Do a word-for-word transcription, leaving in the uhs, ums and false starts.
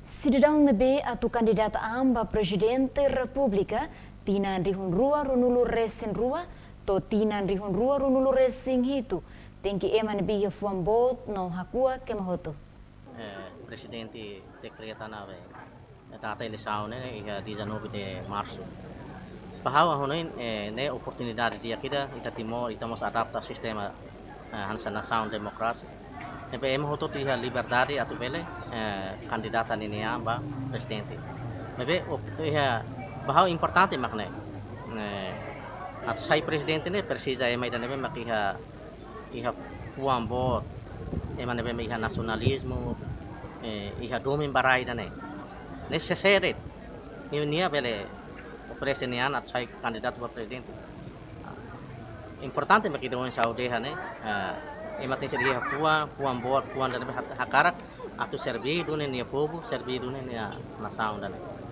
Sidadaun ne'ebé atu kandidata an ba Prezidente Repúblika tinan rihun rua ruanulu resin rua to'o tinan rihun rua ruanulu resin hitu tenke ema ne'ebé iha fuan boot no hakuak ema hotu. Eh, Prezidente dekreta ona be data eleisaun ne'e iha dezanove de marsu. Ba ha'u hanoin, eh, ne'e oportunidade di'ak ida ita Timor, ita mós adapta sistema, eh, hanesan nasaun demokrasia. Ne'ebé ema hotu iha liberdade atu bele, eh, kandidata ninia an ba prezidente. Ne'ebé, o, iha, ba ha'u importante mak ne'e. Eh, atu sai prezidente ne'e presiza ema ida ne'ebé mak iha, iha fuan boot, ema ne'ebé iha nasionalizmu, eh, iha domin ba rai ida-ne'e. Ne'e seseret. Nia, nia bele oferese nia an atu sai kandidatu ba prezidente. Importante mak ida ohin ha'u dehan ne'e, eh, ema tenke iha fuan, fuan boot, fuan ida ne'ebé hak-, hakarak atu serve duni nia povu, serve duni nia nasaun ida-ne'e.